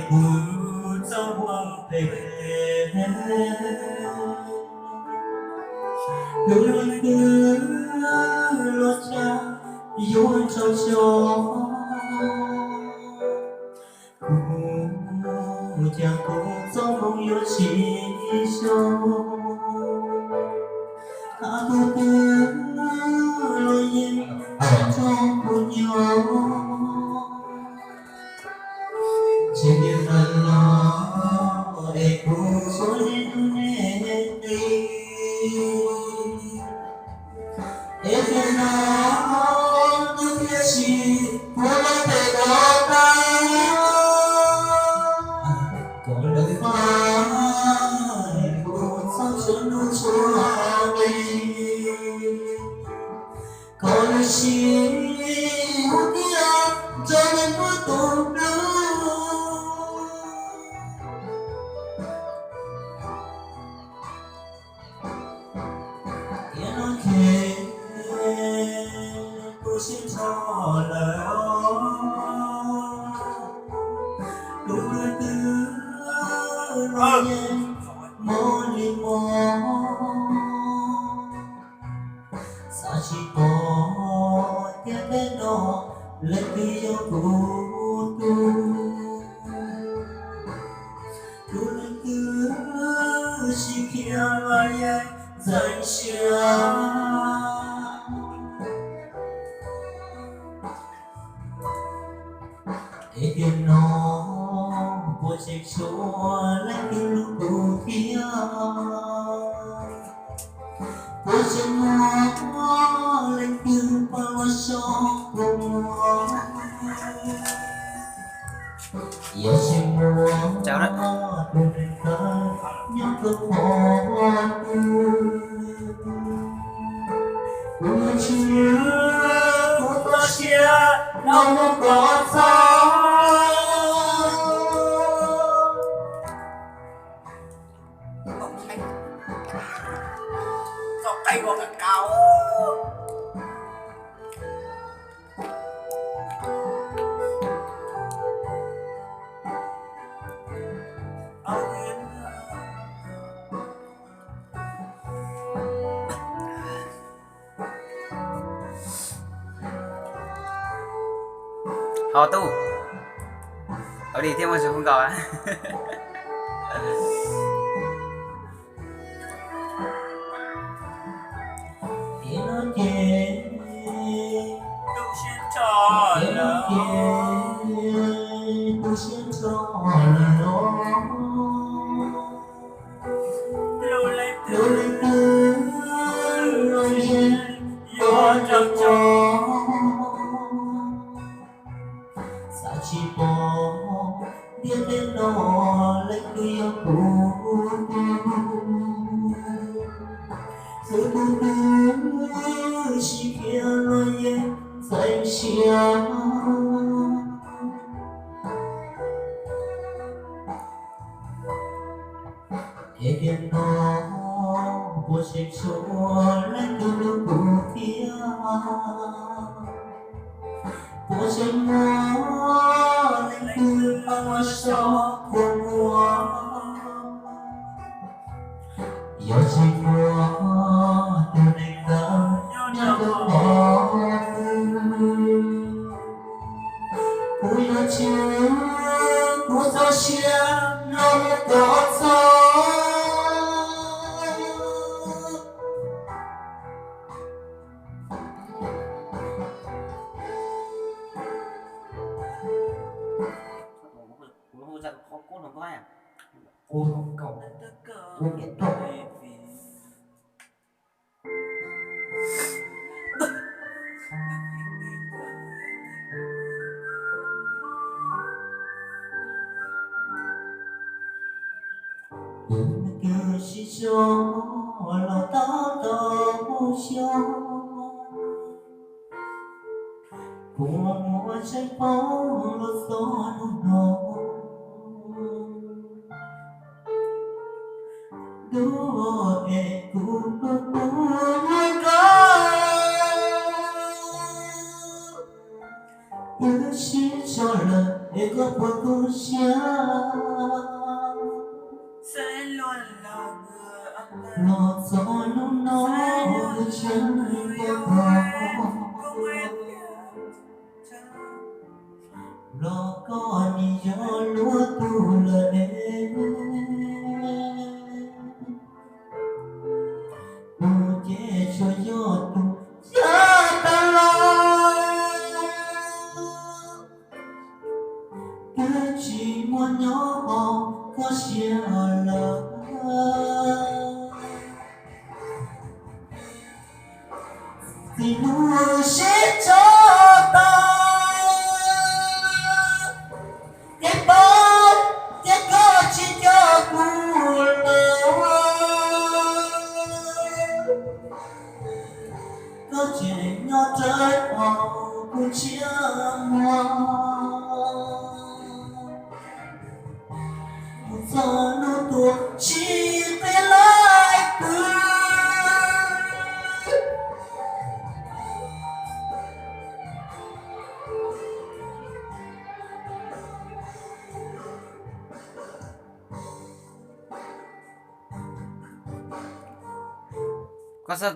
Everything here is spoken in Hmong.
kuv txoj moo phem, lub leej twg los cas yuav tau xyov, kuv cas kuv txoj moo yuav tsis zoo. Hab tus twg los yeej tsis tau kuv nyob, tsis tias lawm los es kuv txhua yeej hnub neb qis. Es tias no tus thiaj tsis puav leej phem los tag, kom lawv pab kuv txhob tshuav hnub tshuav hli, kom lawv sim hu thiab nrog lawv muab tus hlub. Tiam no ces kuv sib nrho lawm, tus leej twg los yeej mob li mob. Xav tsis pom tias tej no leej twg yog kuv tug. Tus leej twg sib khiav los yeej ntxeev siab. Es tiam no puas tseem tshuav leej twg hlub kuv thiab? Puas tseem muaj leej twg pab los so kuv muag? Yog tsis muaj, tus neeg ntawd nyob rau qhov twg? Kuv yuav tsis, kuv txoj sia no mus kom txog. Txoj qeej ua kab kab. Ho tub, ua li thiaj muaj tsis kub nkaus. Ces tu siab nrho lawm, tu siab nrho lawm los. Lub leej twg los yeej yuav raug tso. Xav tsis pom tias tej no leej twg yog kuv tug. Xwb tus twg sib khiav los yeej ntxeev siab. Es tiam no puas tseem tshuav leej twg hlub kuv thiab? Puas tseem muaj leej twg pab so kuv muag? Yog tsis muaj, tus neeg ntawd nyob rau qhov twg? Kuv yuav tsis, kuv txoj sia no mus kom txog. Tus twg sib zog los tab tom mus xyov, puas muaj tseeb paub los txog hnub no. Ntuj es kuv hlub koj, wb sib zog lawm es koj puas tu siab. Los txog hnub no, ntshe nws puas los, koj nim yog luag tug lawm ne. Kuv ces tsuas yog tus yaj tas los, twb tsis muaj nyob hauv koj siab lawm. Txij hnub sib tso tas, ces paub tias koj tsis nco kuv lawm. Koj tseem nyob rawv hauv kuv ntsej muag, mus txog hnub tuag tsis qhib laib pw. Koj xav